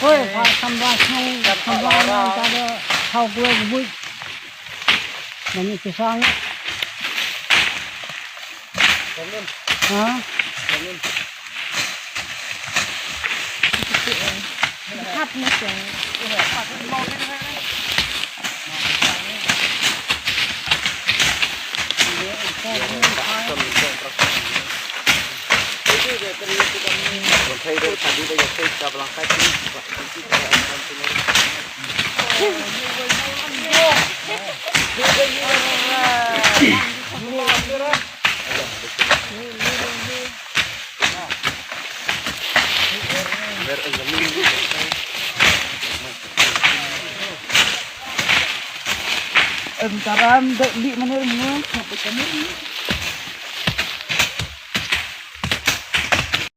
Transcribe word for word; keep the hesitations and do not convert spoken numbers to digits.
Oi, ka samra shnong, ka samra nong ka da hau kue kebut. Mani pisang. Ha? Hap ni seng. Em, taram dek di mana ni?